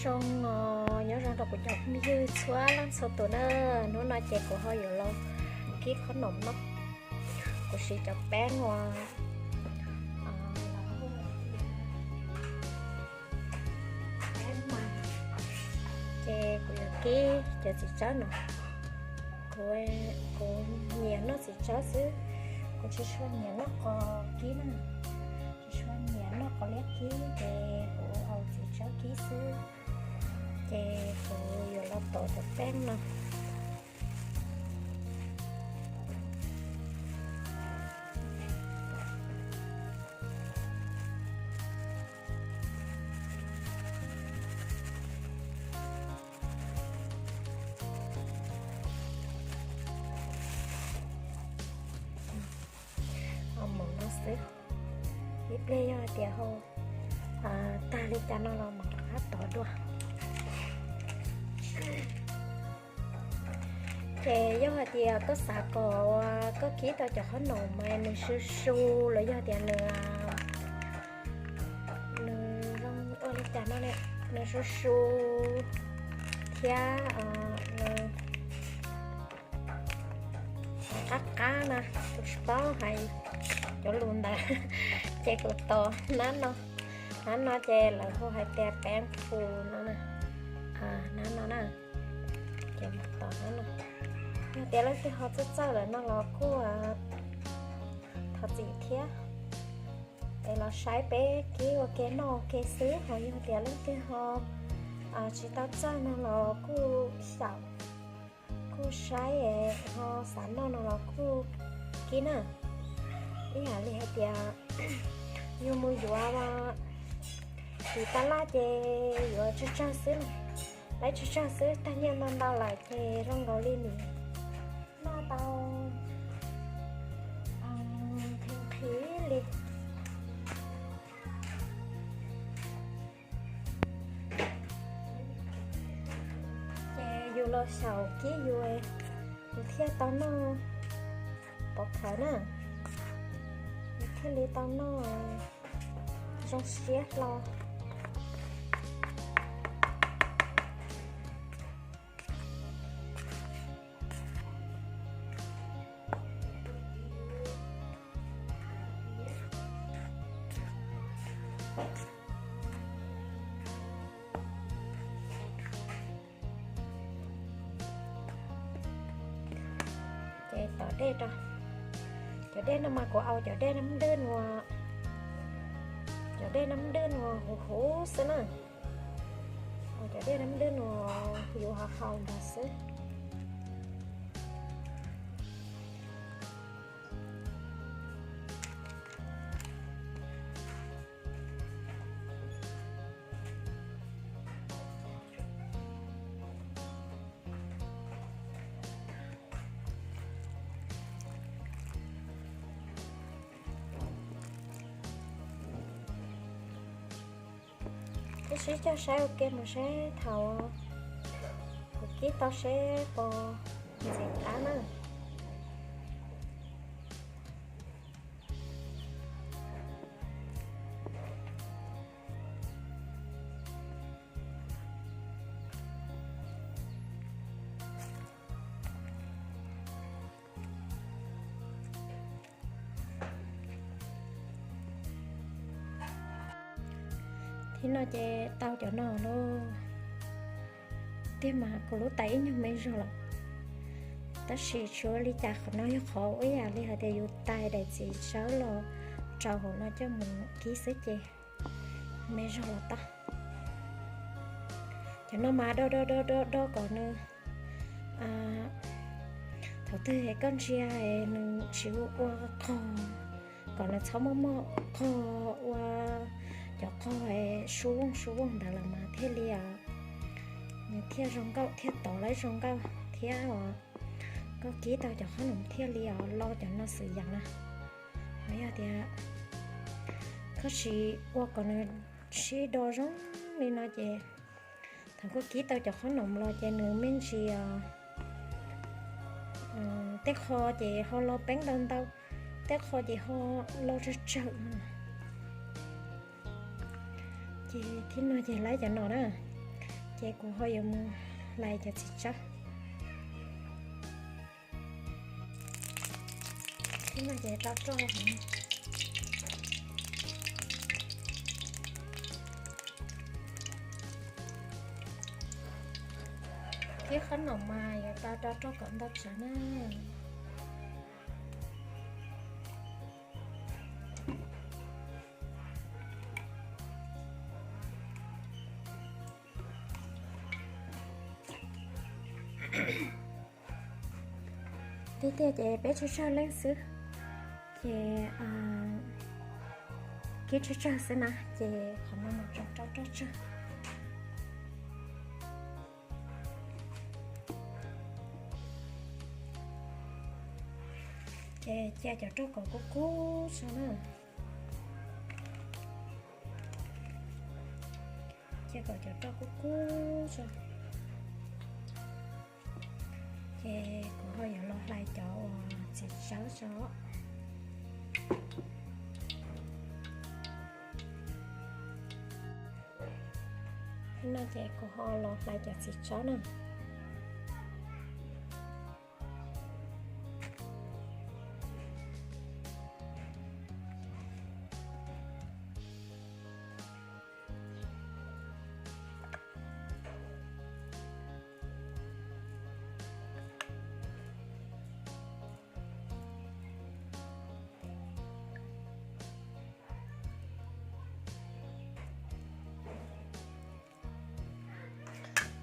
Zoo os, nyob zoo rau kuv cov phooj ywg txhua leej txhua tus na. Hnub no ces kuv ho yuav los kib qhob noom no. Kuv siv cov peeb uas ces kuv yuav kib cov txiv tsawb no. Kuv, kuv nyiam noj txiv tsawb xwb, kuv tsis tshua nyiam noj qos kib na, tsis tshua nyiam noj qos liab kib ces kuv haus txiv tsawb kib xwb. Ces kuv yuav los tov cov peeb no. Mov no xwb, ib pliag yog hais tias hau tag li cas no los mam rov qab tov dua. Ces yog hais tias koj xav kom koj kib tau cov qhob noom mas nws su su los yog tias nws, nws zoo ua li cas no, nws su su thiab nws qab qab na, kuv tsis paub hais cov lus ntawd, ces kuv tov nab no. Nab no ces lawv hu hais tias peeb pus no, nab no na. Ces mus tov nab no. Yog tias leej twg ho txawj txawj lawm no los kuj thov txim thiab. Es los saib peb kib ua ke noj ua ke xwb, ho yog tias leej twg ho tsis tau txawj no los kuj xyaum, kuj saib ho xav noj no los kuj kib na. Ib yam li hais tias yus mus yuav tim taj laj ces yuav tsawg tsawg xwb, laib tsawg tsawg xwb, tag nyiaj ntau ntau lawm ces zoo nkaus li nws noj tau nqhis nqhis li. Ces yus los xyaum kib yus, yus thiaj tau noj pov khawv na, yus thiaj li tau noj zoo siab hlo. Ces tom dej rau. Cov dej no mas kuv au cov dej nab dwj nua, cov dej nab dwj nua huv huv xwb na. Au cov dej nab dwj nua yus ho haus ntag xwb. Wb sib cog saib ua ke mus seb thaum kuv kib tau seb puas ntxim qab na. Thib no ces tau cov no lauj. Tiag mas kuv lub tais ib nyuag me zog lawm, tab sis tsis ua li cas, qhov no yog qhov ib yam li hais tias yus tais daim txiv tsawb los rau hauv no coj mus kib xwb ces me zog los tau. Cov no mas do do do do do kom nws, thaum twg koj ntsia nws tsis ua qog, kom nws txhob muaj muaj qog ua cov qog su vooj su vooj ntawd los mas thiaj li, nws thiaj zoo nkauj thiaj tov laib zoo nkauj thiab os. Koj kib tau cov qhob noom thiaj li os lo cov no xwm yees na. Ho yog tias koj tsis ua kom nws sib do zoo li no ces thaum koj kib tau cov qhob noom los ces nws me ntsis, tej qho ces ho lo peeb ntau ntau, tej qho ces ho lo tsawg tsawg. Ces thib no ces laib cov no na, Ces kuv ho yuav mus hlais cov txiv tsawb. Ib no ces rau roj. Ib qhov no mas yuav tau rau roj kom ntau tsawv na. Tiag tiag ces peb tsawg tsawg leej xwb, ces kib tsawg tsawg xwb na, ces qhov no mus rau rau roj tsawg. Ces cia cov roj kom kub kub tso na. Cia kom cov roj kub kub tso. Ces kuv ho yuav los hlais cov uas txiv tsawb tso. No ces kuv ho los hlais cov txiv tsawb na.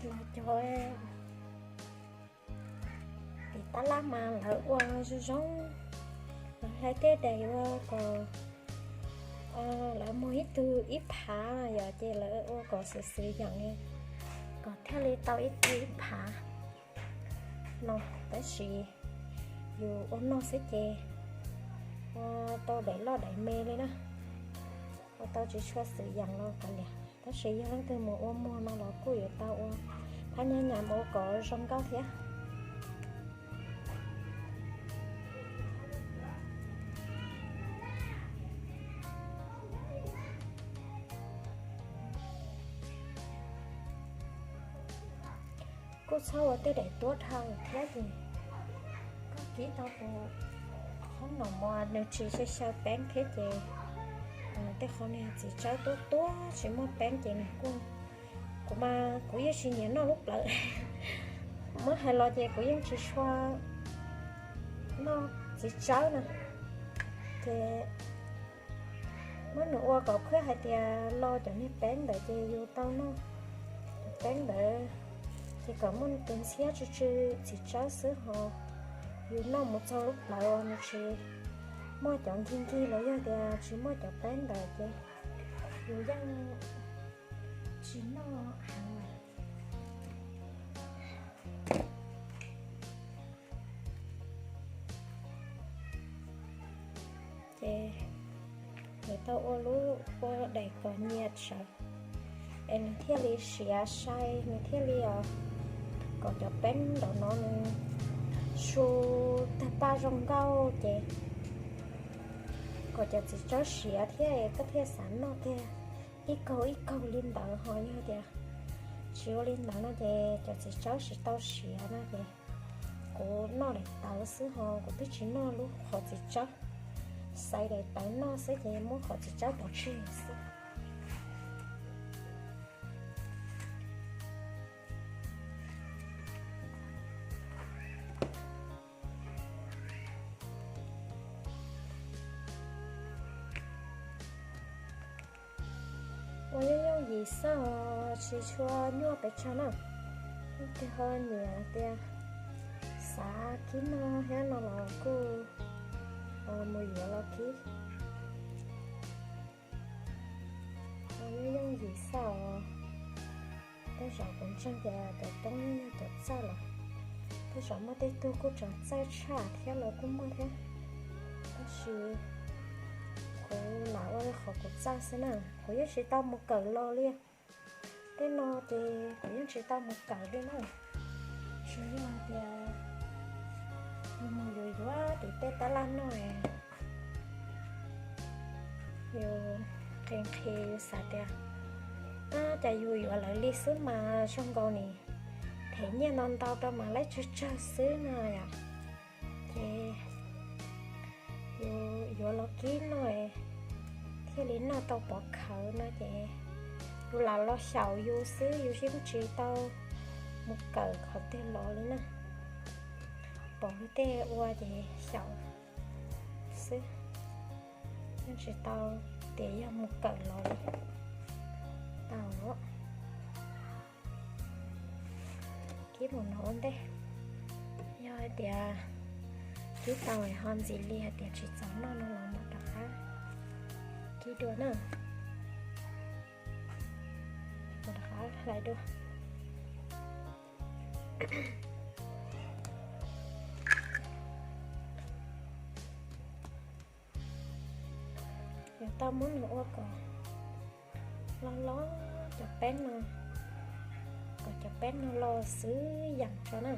Los cov tim tab laj mas lawv ua zoo zoo, lawv hlais tej daim ua kom lawv muag ib tug ib phav yom, ces lawv ua kom xwm xwm yeem, kom thiaj li tau ib tug ib phav no. Tab sis yus ua noj xwb ces ua tau daim loj daim me li na, ua tau tsis tshua xwm yeem los kav liam. Tab sis yog leej twg mus ua muag no los kuj yuav tau ua phab nyab nyam ua kom zoo nkauj thiab. Kuj txhob ua tej daim tuab dhau thiab ces koj kib tau tus qhob no mas nws tsis xyaw xyaw peeb thiab ces tej qhov niag txiv tsawb tuab tuab tsis muaj peeb ces nws kuj, kuv mas kuv yeej tsis nyiam noj lub plawv. Muab hais los ces kuv yeej tsis tshua noj txiv tsawb na, ces muab nws ua kom khuab hais tias lo cov niag peeb ntawd ces yus tau noj cov peeb ntawd, ces kom muaj tus ntxhiab tsw tsw txiv tsawb xwb ho yus noj mus txog lub plawv uas nws tsis muaj cov nkig nkig los yog tias tsis muaj cov peeb ntawd ces yus yeej tsis noj heev lawm. Ces nws tau ua lub ua daim kom nyias sawv es nws thiaj li siav sai, nws thiaj li kom cov peeb ntawm no nws su tag paj zoo nkauj ces kom cov txiv tsawb siav thiab koj thiaj xav noj kiag ib kaug ib kaug li ntawd ho yog tias tsis ua li ntawd no ces cov txiv tsawb tsis tau siav no ces kuv noj daim tawv xwb ho kuv twb tsis noj lub qhov txiv tsawb, xaiv daim tawv noj xwb ces muab qhov txiv tsawb pov tseg xwb. Ua yooj yooj yim xwb os, tsis tshua nyuaj pes tsawg na. Leej twg ho nyiam tias xav kib noj thiab no los kuj mus yuav los kib. Ua yooj yooj yim xwb os. Tej zaum kuv ntseeg tias cov toob yog cov txawj los, tej zaum muaj tej tug kuj tseem txawj tshaj thiab los kuj muaj thiab. Tab sis kuv lam ua li qhov kuv txawj xwb na, kuv yeej tsis tau mus kawm los li. Tej no ces kuv yeej tsis tau mus kawm li na. Tsuas yog hais tias yus mus yuav yuav tim tej tab laj noj, yus nqhis nqhis yus xav tias Cas yus yuav lawv li xwb mas zoo nkaus nim them nyiaj ntau ntau rau mas laib tsawg tsawg xwb no yom. Ces yus yuav los kib noj thiaj li noj tau pov khawv no ces yus lam los xyaum yus xwb, yus yeej tsis tau mus kawm qhov twg los li na. Pom luag tej ua ces xyaum xwb, yeej tsis tau tias yog mus kawm los li. Tau, kib mus no ua ntej. Yog hais tias kib tau ho ntxiv li hais tias tsis txaus noj no los mam rov qab kib dua na. Mam rov qab hlais dua. Yuav tau muab nws ua kom loj loj cov peb no, kom cov peb no los xwb yeem tso na.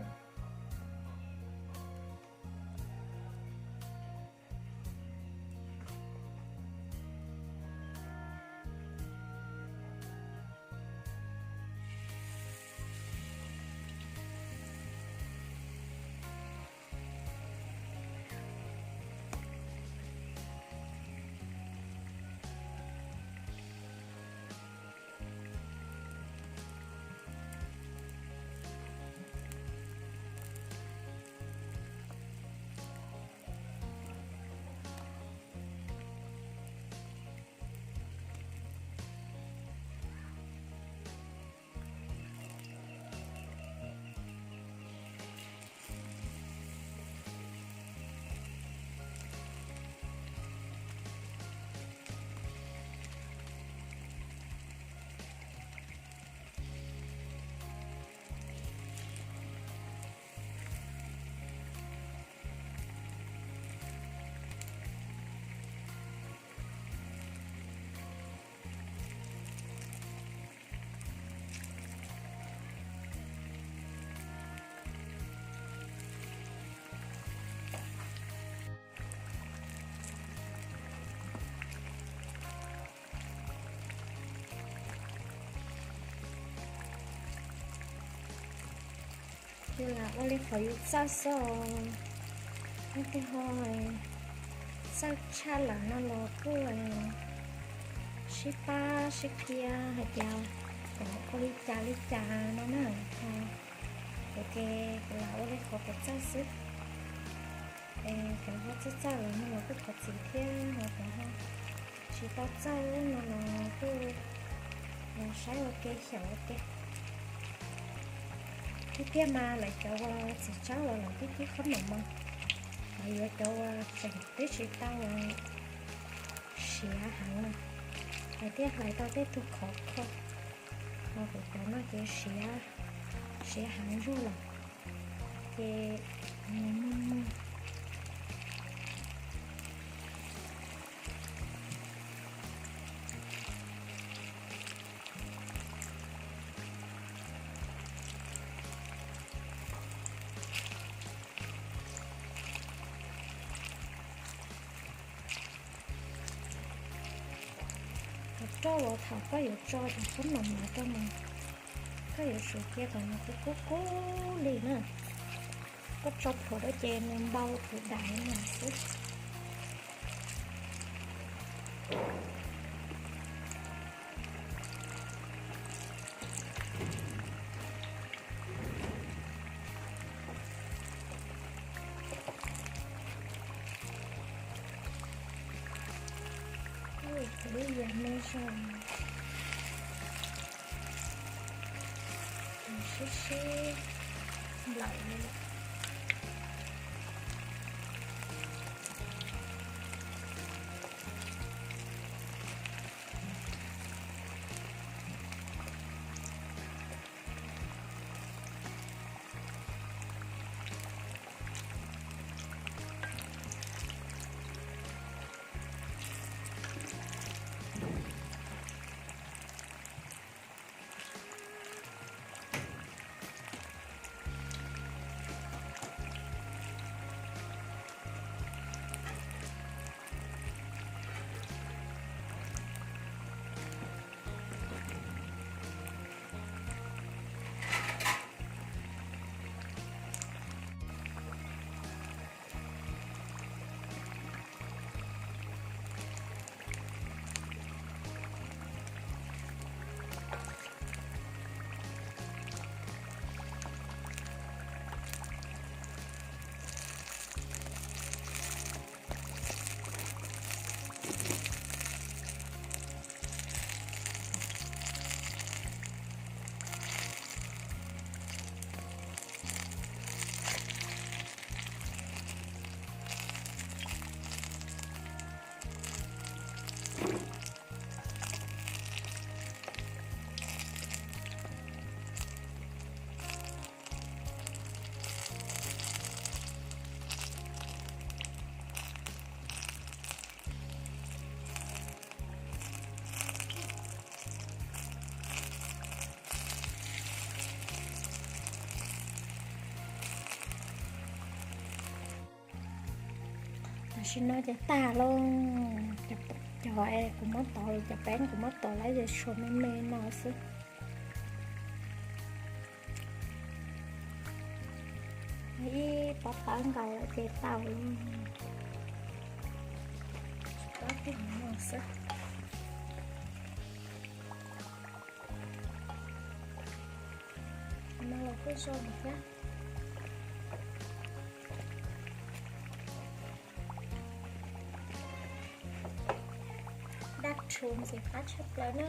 Yus lam ua li qhov yus txawj xwb os. Leej twg ho txawj tshaj lawm no los kuj sib pab sib qhia hais tias kom ua li cas li cas no na. Kuv ces kuv lam ua li qhov kuv txawj xwb. Es cov ho txawj txawj lawm no los kuj thov txim thiab, ho cov ho tsis tau txawj no los kuj saib ua ke xyaum ua ke. Tiag tiag mas lawv cov uas txiv tsawb uas lawv twb kib qhob noom mas lawv yuav cov uas tseem twb tsis tau siav heev na, lawv thiaj hlais tau tej tug khov kho. Ho kuv cov no ces siav, siav heev zog lawm ces nws muag muag. Cov roj uas thaum koj yuav tso cov qhob noom no rau mas koj yuav tsum cia kom nws kub kub kub li na. Koj tso plhuav rau ces nws npau tus dais no xwb. Kuv lub yias me zog, sib sib nplawm li lawm. Tam sim no ces tag lauj. Cov, cov kuv muab tov, cov peeb kuv muab tov lawm ces tshuav me me no xwb. Ib pob tawb nkaus lawm ces tau lauj. Tsis tau tiag no xwb. No los kuj zoo thiab. Daj rhuv ntxim qab tshaj plaws na.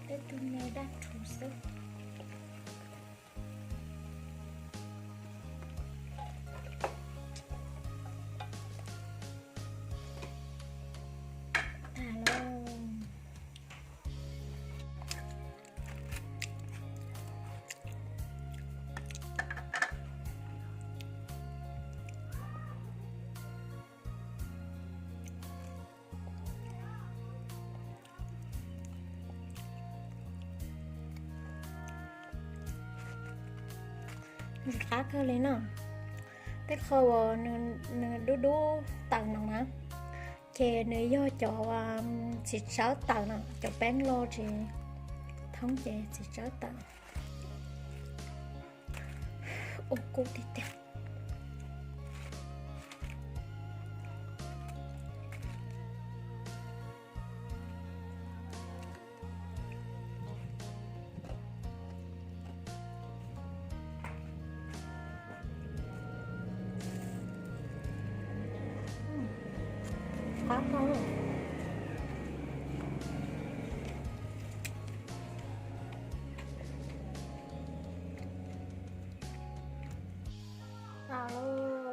Tej tug me daj rhuv xwb. Tag lauj. Ntxim qab kawg li no. Tej qho uas nws dub dub tawm no na, ces nws yog cov txiv tsawb tawm no, cov peeb loj tsis thoob ces txiv tsawb tawm. Ua kub tiag tiag. Qab kawg.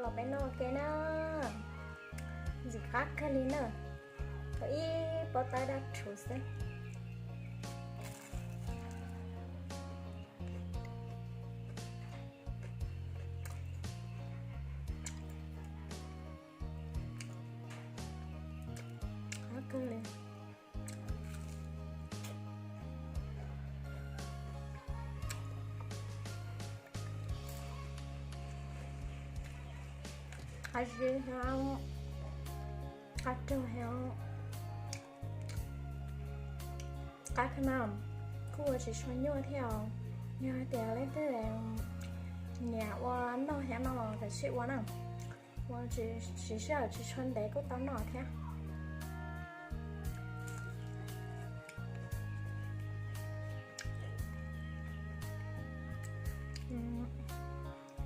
Los peb noj ua ke na. Ntxim qab kawg li na. Tau ib pob tawb daj rhuv xwb. Qab kawg li. Qab zib thiab qab rog thiab. Qab kawg na, kuj ua tsis tshua nyuaj thiab os. Yog hais tias leej twg nyiam ua noj thiab no los kav tsij ua na. Ua tsis sij hawm tsis tshua ntev kuj tau noj thiab.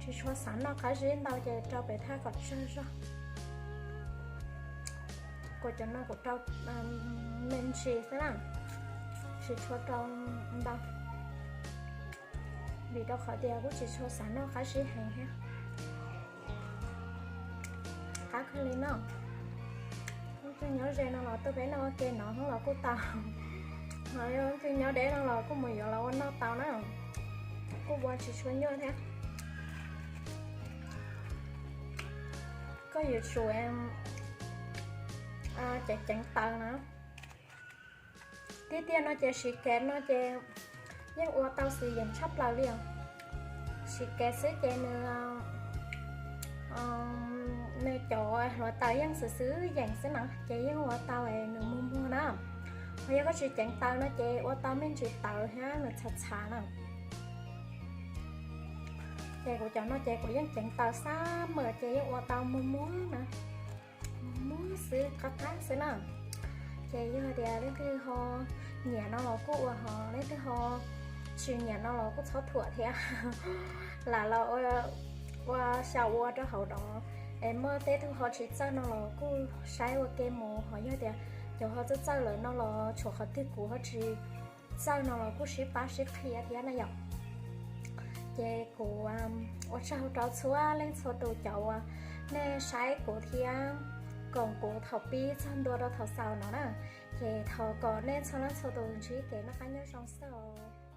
Tsis tshua xav noj qab zib ntau ces rau pem thaj kom tsawg zog. Kuv cov no kuv rau me ntsis xwb na, tsis tshua rau ntau, vim rau qhov tias kuj tsis tshua xav noj qab zib heev thiab. Qab kawg li no. Leej twg nyob ze no los tuaj peb noj ua ke no los kuj tau. Ho yog leej twg nyob deb no los kuj mus yuav los ua noj tau na. Kuj ua tsis tshua nyuaj thiab. Koj yuav tsum ceev ceev taws na. Tiag tiag no ces siv kev no ces yeej ua tau xwm yeem tshaj plaws li os. Siv kev xwb ces nws, nws cov hluav taws yeej xwm xwm yeem xwb na ces yeej ua tau nws muag muag na. Ho yog koj tsis ceev taws no ces ua tau me ntsis tawv thiab nws txhav txhav na. Ces kuv cov no ces kuv yeej ceev taws xab mawm ces yeej ua tau muag muag na. Muag muag xwb qab qab xwb na. Ces yog tias leej twg ho nyiam no los kuj ua, ho leej twg ho tsis nyiam no los kuj txhob thuam thiab. Lam los ua xyaum ua rau hauv dov, es muaj tej tug ho tsis txawj no los kuj saib ua ke mus, ho yog tias cov ho txawj txawj lawm no los tshuav qhov twg kuv ho tsis txawj no los kuj sib pab sib qhia thiab na yom. Ces kuv ua tsaug rau txhua leej txhua tus cov uas nej saib kuv thiab koom kuv thaum pib txog ntua rau thaum xaus no na. Ces thov kom nej txhua leej txhua tus ntsib kev noj qab nyob zoo xwb os.